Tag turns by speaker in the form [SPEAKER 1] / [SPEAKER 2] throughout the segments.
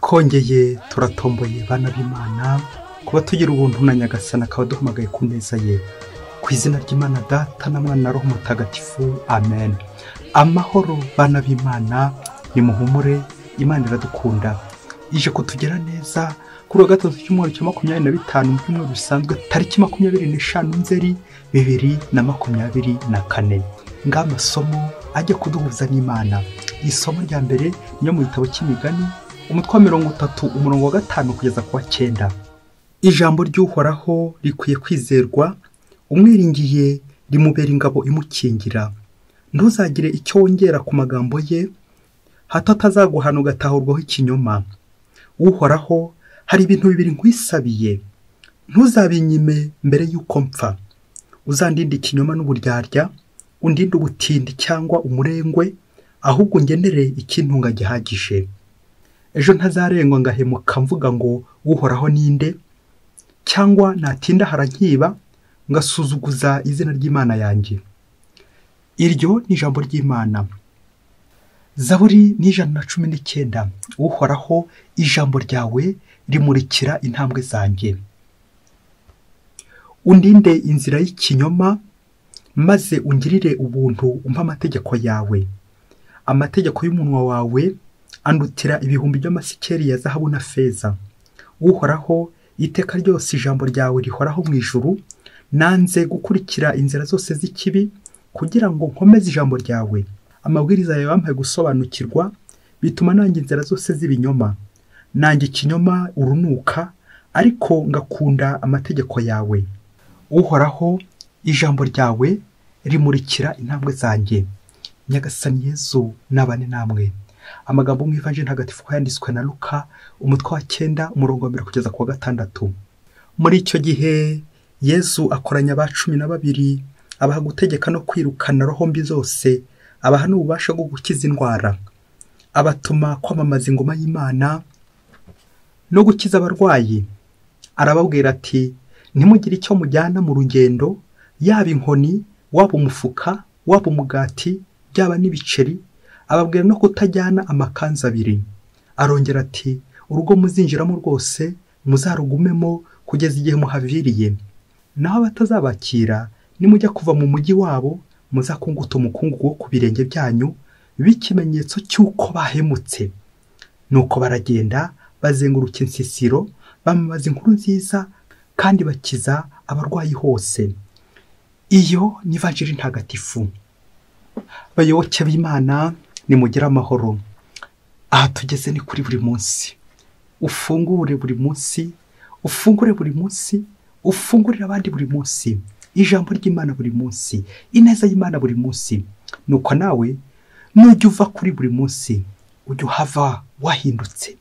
[SPEAKER 1] Twongeye turatomboye bana b'Imana kuba tugira ubuntu na Nyagasani akaba duhamagaye ku neza ye. Ku izina ry'Imana Data na Mwana na Roho Mutagatifu, amen. Amahoro bana b'Imana, nimuhumure, Imana iradukunda. Ije kutugera neza kuri wa gatatu cy'umweru cya 25 mu byumweru bisanzwe, tariki 25 Nzeri 2024. Ng'amasomo ajya kuduhuza n'Imana. Isomo rya mbere niyo mu gitabo cy'Imigani, umutwe wa 30 umurongo wa 5 kugeza ku wa 9. Ijambo ry'Uhoraho rikwiye kwizerwa, umwiringiye rimubera ingabo imukingira. Ntuzagire icyo wongera ku magambo ye, hato atazaguhana ugatahurwaho ikinyoma. Uhoraho, hari ibintu bibiri nkwisabiye, ntuzabinyime mbere y'uko mpfa. Uzandinde ikinyoma n'uburyarya, undinde ubutindi cyangwa umurengwe, ahubwo ungenere ikintunga gihagije. Ejo ntazarengwa ngahemuka mvuga ngo Uhoraho ninde, cyangwa natinda harankiba ngasuzuguza izina ry'Imana yanjye. Iryo ni ijambo ry'Imana. Zaburi ni 119. Uhoraho, ijambo ryawe rimurikira intambwe zanjye. Undinde inzira y'ikinyoma, maze ungirire ubuntu umpa amategeko yawe. Amategeko y'umunwa wawe andutira ibihumbi by'amasikeli ya zahabu na feza. Uhoraho, iteka ryose ijambo ryawe rihoraho mu ijuru. Nanze gukurikira inzira zose z'ikibi, kugira ngo nkomeze ijambo ryawe. Amabwiriza yawe yampaye gusobanukirwa, bituma nanjye inzira zose z'ibinyoma. Nanjye ikinyoma urunuka, ariko ngakunda amategeko yawe. Uhoraho, ijambo ryawe rimurikira intambwe zanjye. Nyagasani Yezu nabane namwe. Amagambo mu Ivanjiri Ntagatifu yanditswe na Luka, umutwe wa 9 umurongo wa 1 kugeza ku wa 6. Muri icyo gihe Yezu akoranya aba 12, abaha gutegeka no kwirukana roho mbi zose, abaha n'ububasha bwo gukiza indwara, abatuma kwamamaza ingoma y'Imana no gukiza abarwayi. Arababwira ati: ntimugire icyo mujyana mu rugendo, yaba inkoni, waba umufuka, waba umugati, byaba n'ibiceri. Ababwira no kutajyana amakanzu abiri. Arongera ati: urugo muzinjiramo rwose muzarugumemo kugeza igihe muhaviriye. Naho abatazabakira, nimujya kuva mu mujyi wabo, muzakunguta umukungugu wo ku birenge byanyu, b'ikimenyetso cy'uko bahemutse. Nuko baragenda bazenguruka insisiro, bamamaza inkuru nziza kandi bakiza abarwayi hose. Iyo ni Ivanjiri Ntagatifu. Bayoboke b'Imana, nimugire amahoro. Aha tugeze ni kuri buri munsi. Ufungure buri munsi, ufungure buri munsi, ufungurire abandi buri munsi, ijambo ry'Imana buri munsi, ineza y'Imana buri munsi. Nuko nawe nujya uva kuri buri munsi, ujya uhava wahindutse,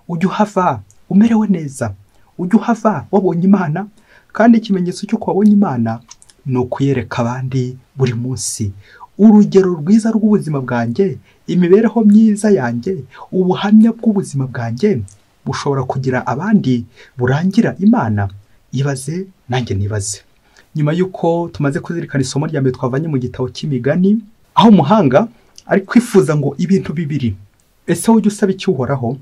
[SPEAKER 1] ujya uhava umerewe neza, ujya uhava wabonye Imana. Kandi ikimenyetso cy'uko wabonye Imana ni ukuyereka abandi buri munsi. Urugero rwiza rw'ubuzima bwanjye, imibereho myiza yanjye, ubuhamya bw'ubuzima bwanjye bushobora kugira abandi burangira Imana. Ibaze nanjye nibaze. Nyuma y'uko tumaze kuzirikana isomo rya mbere twavanye mu gitabo cy'Imigani, aho umuhanga ari kwifuza ngo ibintu bibiri: ese ujye usaba icyo Uhoraho,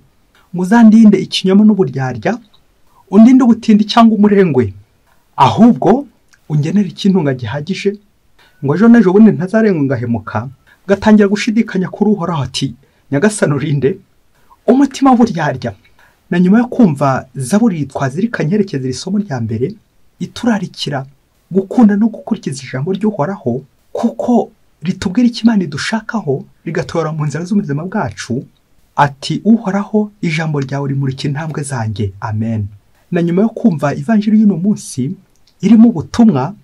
[SPEAKER 1] ngo uzandinde ikinyoma n'uburyarya, undinde ubutindi cyangwa umurengwe, ahubwo ungenere ikintunga gihagije, ngo ejo n'ejo bundi ntazarengwa ngahemuka, gatangira gushidikanya kuri Uhoraho ati: Nyagasani urinde umutima w'uburyarya. Na nyuma yo kumva Zaburi twazirikanye herekeza iri somo rya mbere, iturarikira gukunda no gukurikiza ijambo ry'Uhoraho, kuko ritubwira icyo Imana idushakaho, rigatora mu nzira z'ubuzima bwacu. Ati: Uhoraho, ijambo ryawe rimurikira intambwe zanjye. Amen. Na nyuma yo kumva Ivanjiri y'uno munsi irimo ubutumwa,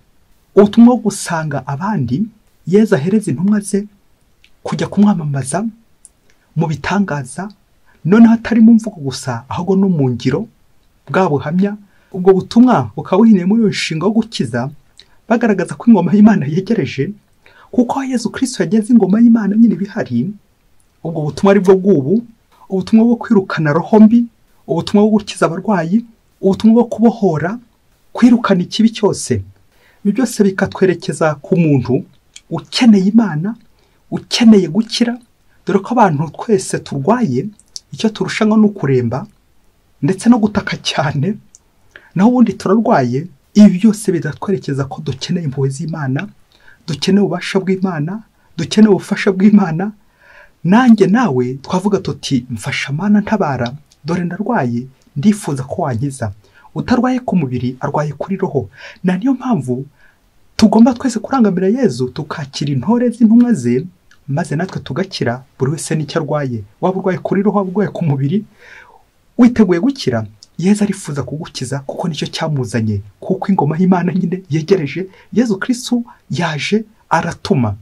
[SPEAKER 1] ubutumwa bwo gusanga abandi, Yezu ahereza intumwa ze kujya kumwamamaza mu bitangaza, noneho atari mu mvugo gusa, ahubwo no mu ngiro, bwa buhamya. Ubwo butumwa bukaba buhiniye muri uyu mushinga wo gukiza, bagaragaza ko ingoma y'Imana yegereje, kuko Yezu Kristo yageze ingoma y'Imana nyine bihari. Ubwo butumwa ari bwo bw'ubu, ubutumwa bwo kwirukana roho mbi, ubutumwa bwo gukiza abarwayi, ubutumwa bwo kubohora, kwirukana ikibi cyose. Ibi byose bikatwerekeza ku muntu ukeneye Imana, ukeneye gukira, dore ko abantu twese turwaye. Icyo turushanwa ni ukuremba ndetse no gutaka cyane, naho ubundi turarwaye. Ibi byose biratwerekeza ko dukeneye impuhwe z'Imana, dukeneye ububasha bw'Imana, dukeneye ubufasha bw'Imana. Nanjye nawe twavuga tuti mfasha Mana, ntabara, dore ndarwaye, ndifuza ko wankiza. Utarwaye ku mubiri arwaye kuri roho. Na niyo mpamvu tugomba twese kurangamira Yezu, tukakira intore z'intumwa ze, maze natwe tugakira, buri wese n'icyo arwaye. Waba urwaye kuri roho, waba urwaye ku mubiri, witeguye gukira, Yezu arifuza kugukiza kuko nicyo cyamuzanye, kuko ingoma y'Imana nyine yegereje. Yezu Kristu yaje aratuma.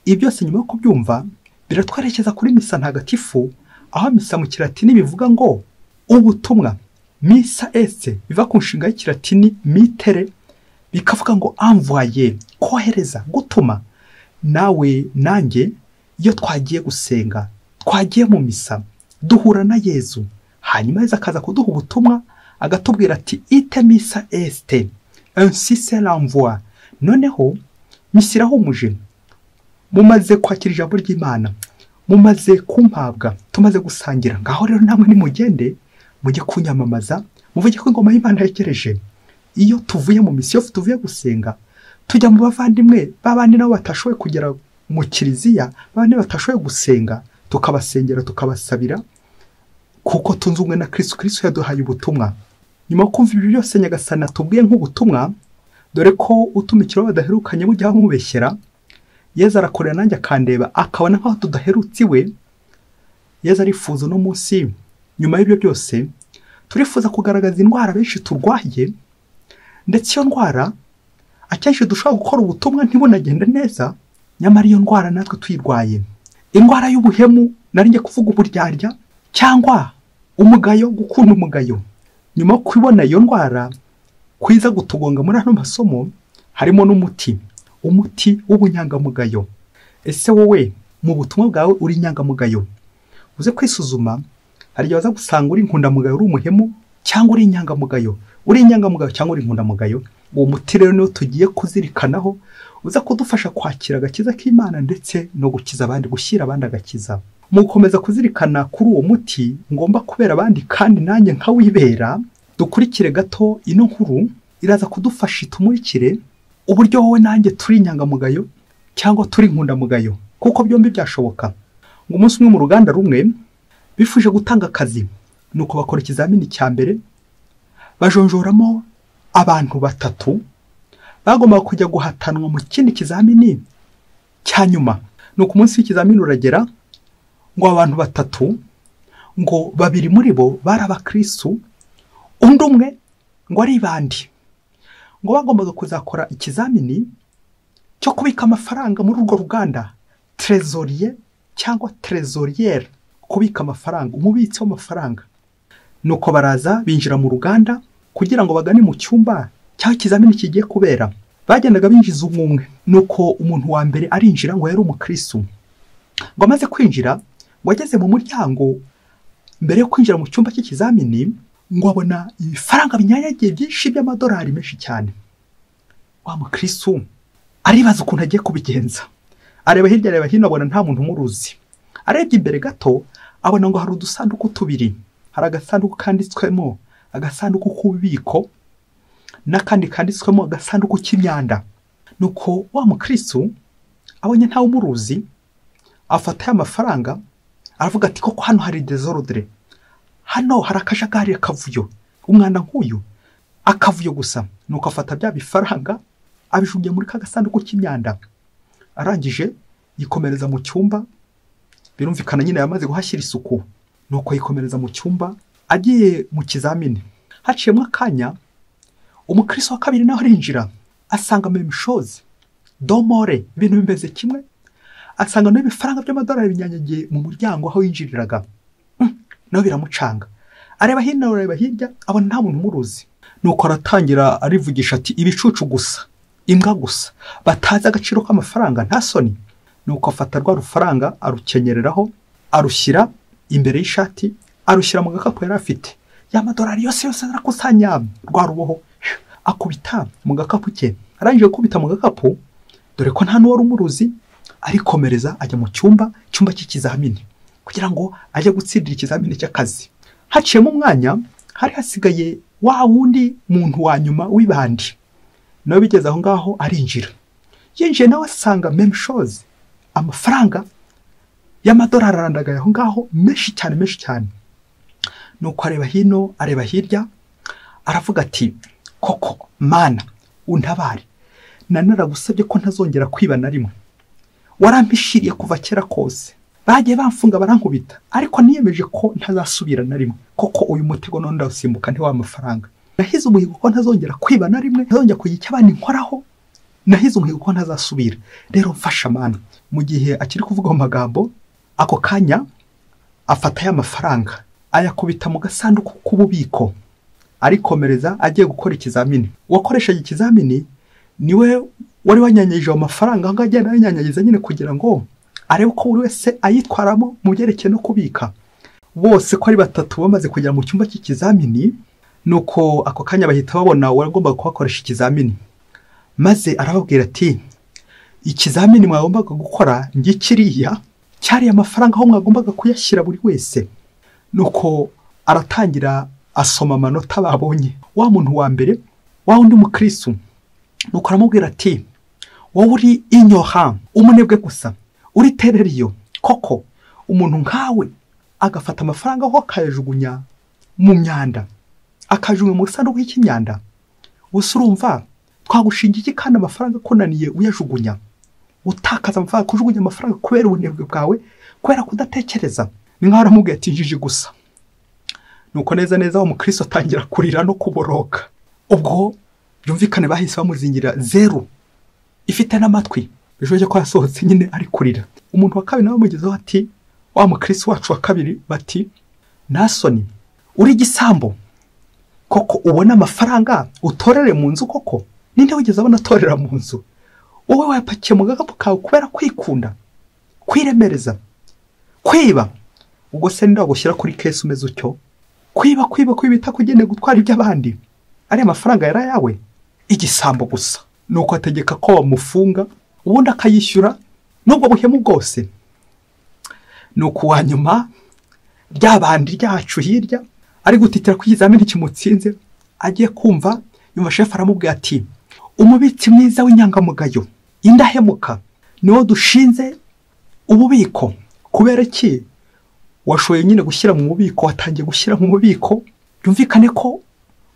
[SPEAKER 1] Ibi byose nyuma yo kubyumva biratwerekeza kuri misa ntagatifu, aho misa mu kilatini bivuga ngo ubutumwa, missa est biva ku nshinga y'ikilatini mittere, bikavuga ngo envoyer, kohereza, gutuma. Nawe nanjye iyo twagiye gusenga, twagiye mu misa, duhura na Yezu, hanyuma Yezu akaza kuduha ubutumwa, agatubwira ati ite missa est, ainsi c'est l'envoi. Noneho misa irahumuje, mumaze kwakira ijambo ry'Imana, mumaze kumpabwa, tumaze gusangira, ngaho rero namwe nimugende mujye kunyamamaza, muvuge ko ingoma y'Imana yegereje. Iyo tuvuye mu misiyo, tuvuye gusenga, tujya mu bavandimwe babandi nabo batashoboye kugera mu kiliziya, babandi batashoboye gusenga, tukabasengera, tukabasabira, kuko tunze ubumwe na Kristo. Kristo yaduhaye ubutumwa. Nyuma yo kumva ibi byose Nyagasani atubwiye nk'ubutumwa, dore ko utumikira badaherukanye bujya bamubeshyera, Yezu arakorera nanjye akandeba, akabona nkaho tudaherutse iwe. Yezu arifuza uno munsi, nyuma y'ibyo byose turifuza kugaragaza indwara benshi turwaye, ndetse iyo ndwara akenshi dushobora gukora ubutumwa ntibunagende neza, nyamara iyo ndwara natwe tuyirwaye. Indwara y'ubuhemu, nari ngiye kuvuga uburyarya, cyangwa umugayo, gukunda umugayo. Nyuma yo kubona iyo ndwara kwiza gutugonga muri ano masomo, harimo n'umuti, umuti w'ubunyangamugayo. Ese wowe mu butumwa bwawe uri inyangamugayo? Uze kwisuzuma, hari igihe waza gusanga uri inkundamugayo, uri umuhemu, cyangwa uri inyangamugayo. Uri inyangamugayo cyangwa uri inkundamugayo. Uwo muti rero niwo tugiye kuzirikanaho, uza kudufasha kwakira agakiza k'Imana ndetse no gukiza abandi, gushyira abandi agakiza. Mu gukomeza kuzirikana kuri uwo muti ngomba kubera abandi kandi nanjye nkawibera, dukurikire gato ino nkuru iraza kudufasha itumurikire uburyo wowe nanjye turi inyangamugayo cyangwa turi inkundamugayo, kuko byombi byashoboka. Ngo umunsi umwe mu ruganda rumwe bifuje gutanga akazi, nuko bakora ikizamini cya mbere, bajonjoramo abantu batatu bagomba kujya guhatanwa mu kindi kizamini cya nyuma. Nuko umunsi w'ikizamini uragera, ngo abantu batatu, ngo babiri muri bo bari abakristu, undi umwe ngo ari ibandi. Ngo bagombaga kuzakora ikizamini cyo kubika amafaranga muri urwo ruganda, trésorier cyangwa trésorière, kubika amafaranga, umubitsi w'amafaranga. Nuko baraza binjira mu ruganda kugira ngo bagane mu cyumba cyaho ikizamini kigiye kubera. Bagendaga binjiza umwe. Nuko umuntu wa mbere arinjira, ngo yari umukristu. Ngo amaze kwinjira, ngo ageze mu muryango, mbere yo kwinjira mu cyumba cy'ikizamini, ngo abona ibifaranga binyanyagiye byinshi by'amadolari menshi cyane. Wa mukristu aribaza ukuntu agiye kubigenza. Areba hirya, areba hino, abona nta muntu umuruzi. Arebye imbere gato, abona ngo hari udusanduku tubiri. Hari agasanduku kanditswemo agasanduku k'ububiko, n'akandi kanditswemo agasanduku k'imyanda. Nuko wa mukristu abonye ntawe umuruzi, afata ya mafaranga, aravuga ati koko hano hari désordre, hano hari akajagari, akavuyo, umwanda nk'uyu, akavuyo gusa. Nuko afata bya bifaranga abijugunya muri ka gasanduku k'imyanda. Arangije yikomereza mu cyumba, birumvikana nyine yamaze guhashyira isuku. Nuko yikomereza mu cyumba agiye mu kizamini. Haciyemo akanya, umukristo wa kabiri nawe arinjira, asanga même chose, domore, ibintu bimeze kimwe. Asanga n'ibifaranga by'amadolari binyanyagiye mu muryango aho yinjiriraga. Nawe biramucanga. Areba hino, areba hirya, abona nta muntu umuruzi. Nuko aratangira arivugisha ati ibicucu gusa, imbwa gusa, batazi agaciro k'amafaranga, nta soni. Nuko afata rwa rufaranga arukenyereraho, arushyira imbere y'ishati, arushyira mu gakapu yari afite. Ya madolari yose yose arakusanya rwa ruboho, akubita mu gakapu ke. Arangije gukubita mu gakapu, dore ko nta n'uwari umuruzi, arikomereza ajya mu cyumba cy'ikizamini. kugira ngo ajye gutsindira ikizamini cy'akazi. Haciyemo umwanya, hari hasigaye wa wundi muntu wa nyuma w'ibandi, nawe bigeze aho ngaho arinjira. Yinjiye nawe asanga même chose, amafaranga y'amadolari arandagaye aho ngaho menshi cyane menshi cyane. Nuko areba hino areba hirya, aravuga ati koko Mana untabare, nanaragusabye ko ntazongera kwiba na rimwe, warampishiriye kuva kera kose, bagiye bamfunga barankubita, ariko niyemeje ko ntazasubira na rimwe. Koko uyu mutego none ndawusimbuka nti wa mafaranga, nahize umuhigo ko ntazongera kwiba na rimwe, ntazongera kugira icyo abandi nkoraho, nahize umuhigo ko ntazasubira, rero mfasha Mana. Mu gihe akiri kuvuga mu magambo, ako kanya afata ya mafaranga ayakubita mu gasanduku k'ububiko, arikomereza agiye gukora ikizamini. Uwakoreshaga ikizamini niwe wari wanyanyagije ayo mafaranga, aho agenda ayanyanyagiza nyine kugira ngo arebe ko buri wese ayitwaramo mu byerekeye no kubika. Bose ko ari batatu bamaze kugera mu cyumba cy'ikizamini, nuko ako kanya bahita babona uwagombaga kuhakoresha ikizamini, maze arababwira ati ikizamini mwagombaga gukora ngikiriya cyari amafaranga aho mwagombaga kuyashyira buri wese. Nuko aratangira asoma amanota babonye. Wa muntu wa mbere, wa wundi mukristo, nuko aramubwira ati wowe uri inyoha, umunebwe gusa, uri tereriyo, koko umuntu nkawe agafata amafaranga aho akayajugunya mu myanda, akajugunya mu isanduku y'imyanda, gusa urumva twagushinga iki kandi amafaranga akunaniye uyajugunya, utakaza amafaranga, kujugunya amafaranga kubera ubunebwe bwawe, kubera kudatekereza. Ni nkaho aramubwiye ati injiji gusa. Nuko neza neza wa mukristo atangira kurira no kuboroka. Ubwo byumvikane bahise bamuzingira zeru ifite n'amatwi, bishoboke ko yasohotse nyine ari kurira. Umuntu wa kabiri nawe amugezeho ati wa mukristo wacu wa kabiri, bati ntasoni, uri igisambo koko, ubona amafaranga utorere mu nzu koko? Ninde wigeze abona atorera mu nzu? Wowe wayapakiye mu gakapu kawe kubera kwikunda, kwiremereza, kwiba. Ubwo se ninde wagushyira kuri kesi umeze utyo? Kwiba kwiba kwiba itakugeneye gutwara iby'abandi, ari amafaranga yari ayawe, igisambo gusa. Nuko ategeka ko bamufunga, ubundi akayishyura n'ubwo buhemu bwose. Nuko wa nyuma ryabandi ryacu hirya ari gutitira ko ikizamini kimutsinze, agiye kumva yumva shefu aramubwira ati umubitsi mwiza w'inyangamugayo indahemuka niwo dushinze ububiko. Kubera iki washoye nyine gushyira mu bubiko, watangiye gushyira mu bubiko, byumvikane ko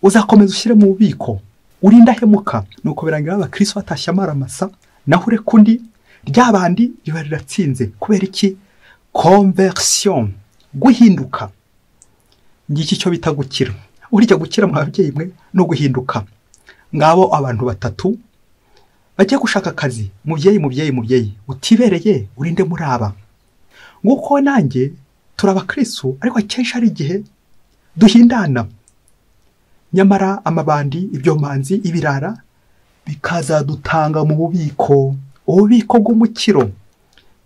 [SPEAKER 1] uzakomeza ushyire mu bubiko, uri indahemuka. Nuko birangira abakristo batashye amaramasa, naho ureka undi ryabandi riba riratsinze. Kubera iki? Conversion, guhinduka. Ngiki cyo bita gukira. Urya gukira mu babyeyi mwe no guhinduka. Ngabo abantu batatu bagiye gushaka akazi. Mubyeyi mubyeyi mubyeyi utibereye urinde muri aba. Nguko nanjye turi abakristo, ariko akenshi hari igihe duhindana, nyamara amabandi, ibyomanzi, ibirara bikazadutanga mu bubiko, ububiko bw'umukiro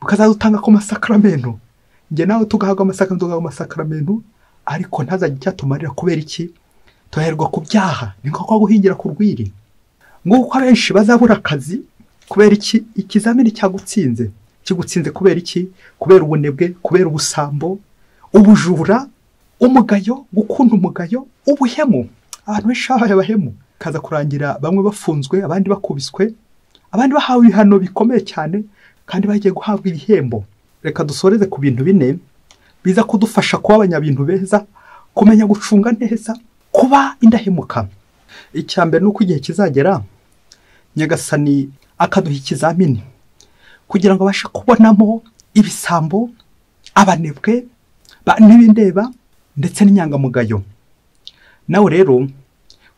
[SPEAKER 1] bukazadutanga ku masakramento. Njye nawe tugahabwa amasakramentu, tugahabwa amasakramentu, ariko ntazajya icyatumarira. Kubera iki? Tuherwa ku byaha, ni nko guhingira ku rwiri. Nguko abenshi bazabura akazi kubera iki? Ikizamini cyagutsinze. Kigutsinze kubera iki? Kubera ubunebwe, kubera ubusambo, ubujura, umugayo, gukunda umugayo, ubuhemu. Abantu benshi babaye abahemu, kaza kurangira bamwe bafunzwe, abandi bakubiswe, abandi bahawe ibihano bikomeye cyane, kandi bagiye guhabwa ibihembo. Reka dusoreze ku bintu bine biza kudufasha kuba abanyabintu beza, kumenya gucunga neza, kuba indahemuka. Icya mbere nuko igihe kizagera Nyagasani akaduha ikizamini kugira ngo abashe kubonamo ibisambo, abanebwe, n'ibindeba ndetse n'inyangamugayo. Nawe rero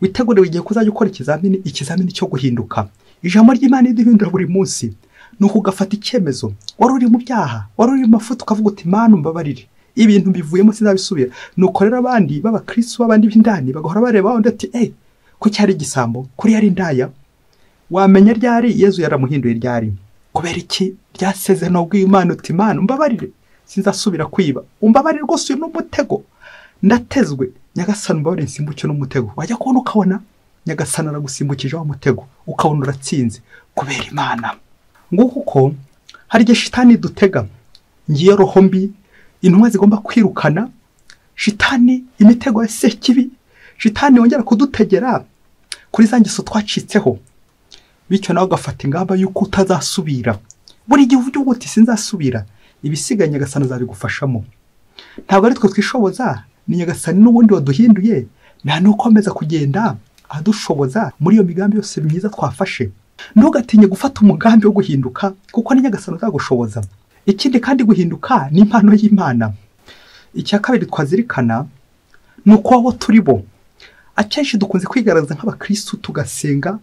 [SPEAKER 1] witegure igihe kuzajya ukora ikizamini, ikizamini cyo guhinduka. Ijambo ry'Imana riduhindura buri munsi. Nuko ugafata icyemezo, wari uri mu byaha, wari uri mu mafuti, ukavuga uti Mana umbabarire, ibintu bivuyemo sinabisubira. Nuko rero abandi b'abakristo b'abandi b'indani bagahora bareba wundi ati ko cyari igisambo, kuri yari indaya. Wamenya ryari Yezu yaramuhinduye ryari? Kubera iki? Ryasezerano bw'Imana uti Mana umbabarire, sinzasubira kwiba, umbabarire rwose uyu n'umutego ndatezwe, Nyagasani umbabarire nsimbuke n'umutego. Wajya kubona ukabona Nyagasani aragusimbukije wa mutego, ukabona uratsinze kubera Imana. Nguko uko hari igihe shitani dutega, ngiyo roho mbi Intumwa zigomba kwirukana shitani, imitego ya sekibi, shitani yongera kudutegera kuri za ngeso twacitseho. Bityo nawe ugafata ingamba y'uko utazasubira. Buri gihe uvuga uti sinzasubira, ibisigaye Nyagasani azabigufashamo. Ntabwo ari twe twishoboza, ni Nyagasani n'ubundi waduhinduye, nta n'ukomeza kugenda adushoboza muri iyo migambi yose myiza twafashe. Ntugatinye gufata umugambi wo guhinduka, kuko ni Nyagasani uzagushoboza. Ikindi kandi guhinduka ni impano y'Imana. Icya kabiri twazirikana ni uko abo turi bo. Akenshi dukunze kwigaragaza nk'abakristu, tugasenga,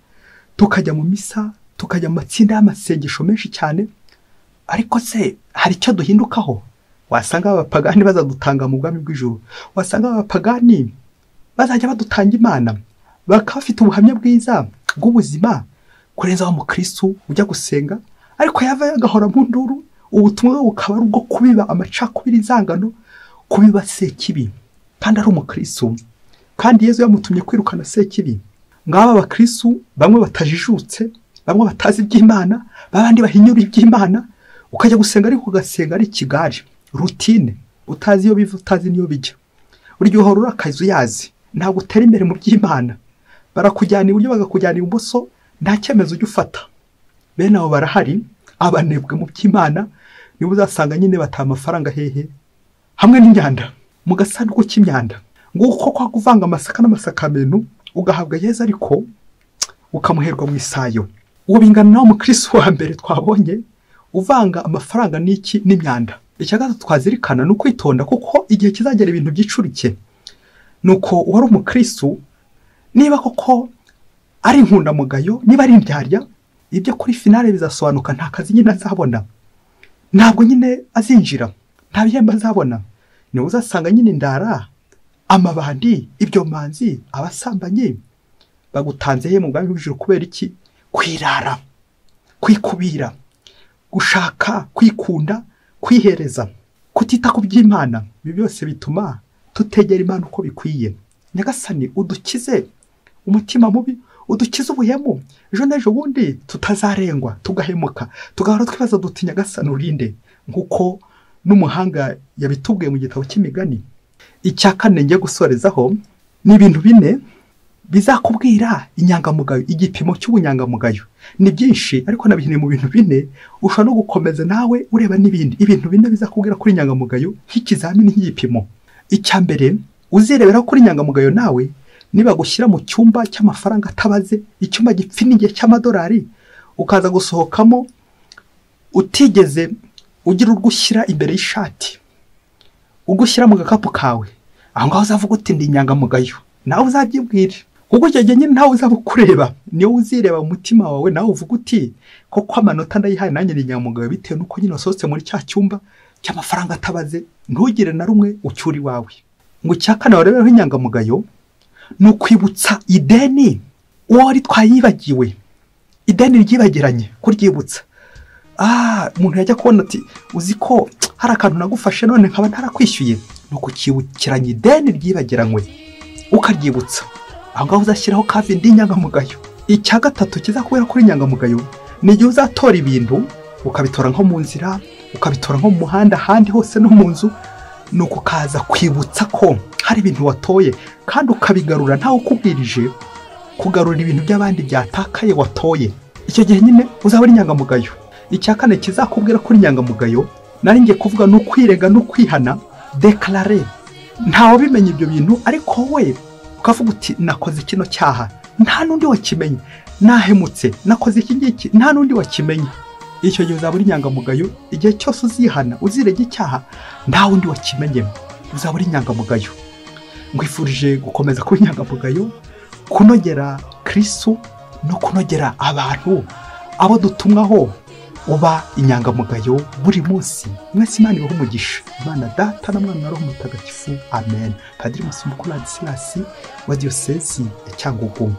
[SPEAKER 1] tukajya mu misa, tukajya mu matsinda y'amasengesho menshi cyane, ariko se hari icyo duhindukaho? Wasanga abapagani bazadutanga mu bwami bw'ijuru, wasanga abapagani bazajya badutanga Imana, bakaba bafite ubuhamya bwiza bw'ubuzima kurenza wa mukristu ujya gusenga, ariko yava agahora mu nduru. Ubutumwa bukaba ari ubwo kubiba amacakubiri, inzangano, kubiba sekibi, kandi ari umukristu, kandi Yezu yamutumye kwirukana sekibi. Ngaba abakristu bamwe batajijutse, bamwe batazi iby'Imana, babandi bahinyura iby'Imana, ukajya gusenga ariko ugasenga ari ikigari, rutine, utazi iyo biva, utazi n'iyo bijya. Buri gihe uhora urakaza uyazi, ntabwo utera imbere mu by'Imana. Barakujyana iburyo bagakujyana ibumoso, nta cyemezo ujya ufata. Bene abo barahari, abanebwe mu by'Imana, nibo uzasanga nyine bataha amafaranga hehe hamwe n'imyanda, mu gasanduku k'imyanda. Nguko kwa kuvanga amasaka n'amasakamenu, ugahabwa Yezu ariko ukamuherwa mu isayo. Uwo bingana nawo mukristo wa mbere twabonye uvanga amafaranga n'iki n'imyanda. Icya gatatu twazirikana ni ukwitonda, kuko igihe kizagera ibintu byicurike. Nuko uwari umukristo niba koko ari inkundamugayo, niba ari indyarya, ibyo kuri finale bizasobanuka, nta kazi nyine azabona, ntabwo nyine azinjira, nta bihembo azabona. Niwe uzasanga nyine indara, amabandi, ibyomanzi, abasambanyi bagutanze he mu bwami bw'ijuru. Kubera iki? Kwirara, kwikubira, gushaka, kwikunda, kwihereza, kutita ku by'Imana. Ibi byose bituma tutegera Imana uko bikwiye. Nyagasani udukize umutima mubi, udukize ubuhemu, ejo n'ejo bundi tutazarengwa tugahemuka, tugahora twibaza duti Nyagasani urinde, nk'uko n'umuhanga yabitubwiye mu gitabo cy'imigani. Icya kane ngiye gusorezaho ni ibintu bine bizakubwira inyangamugayo, igipimo cy'ubunyangamugayo. Ni byinshi ariko nabihiniye mu bintu bine, ushobora no gukomeza nawe ureba n'ibindi. Ibintu bine bizakubwira kuri inyangamugayo nk'ikizamini, nk'igipimo. Icya mbere uzirebera kuri inyangamugayo nawe, niba gushyira mu cyumba cy'amafaranga atabaze, icyumba gipfinigiye cy'amadolari, ukaza gusohokamo utigeze ugira urwo ushyira imbere y'ishati, ugushyira mu gakapu kawe, aho ngaho uzavuga uti ndi inyangamugayo. Nawe uzabyibwire, kuko icyo gihe nyine nawe uzaba ukureba, niyo uzireba mu mutima wawe, nawe uvuga uti koko amanota ndayihaye nanjye ni inyangamugayo, bitewe n'uko nyine wasohotse muri cya cyumba cy'amafaranga atabaze, ntugire na rumwe ucyura iwawe. Ngo icya kane warebereho inyangamugayo ni ukwibutsa ideni uwo wari twayibagiwe, ideni ryibagiranye, kuryibutsa. Umuntu yajya kubona ati uzi ko hari akantu nagufashe none nkaba ntarakwishyuye, ni ukukibukiranya ideni ryibagiranywe ukaryibutsa. Aho ngaho uzashyiraho kavi ndi inyangamugayo. Icya gatatu kizakubera kuri inyangamugayo ni igihe uzatora ibintu, ukabitora nko mu nzira, ukabitora nko mu muhanda, ahandi hose no mu nzu, ni ukukaza kwibutsa ko hari ibintu watoye, kandi ukabigarura ntawe ukubwirije, kugarura ibintu by'abandi byatakaye watoye. Icyo gihe nyine uzaba uri inyangamugayo. Icya kane kizakubwira kuri inyangamugayo nari ngiye kuvuga ni ukwirega no kwihana, dekarare. Ntawe ubimenya ibyo bintu, ariko we ukavuga uti nakoze kino cyaha, nta n'undi wakimenye, nahemutse, nakoze iki ngiki, nta n'undi wakimenye. Icyo gihe uzaba uri inyangamugayo. Igihe cyose uzihana, uzirega icyaha, nta wundi wakimenye, uzaba uri inyangamugayo. Nkwifurije gukomeza kuba inyangamugayo, kunogera Kristo no kunogera abantu abo dutumwaho. Uba inyangamugayo buri munsi. Mwese Imana ibahe umugisha. Imana Data na Mwana na Roho Mutagatifu. Amen. Padiri Masumbuko Ladislas wa Diyosezi ya Cyangugu.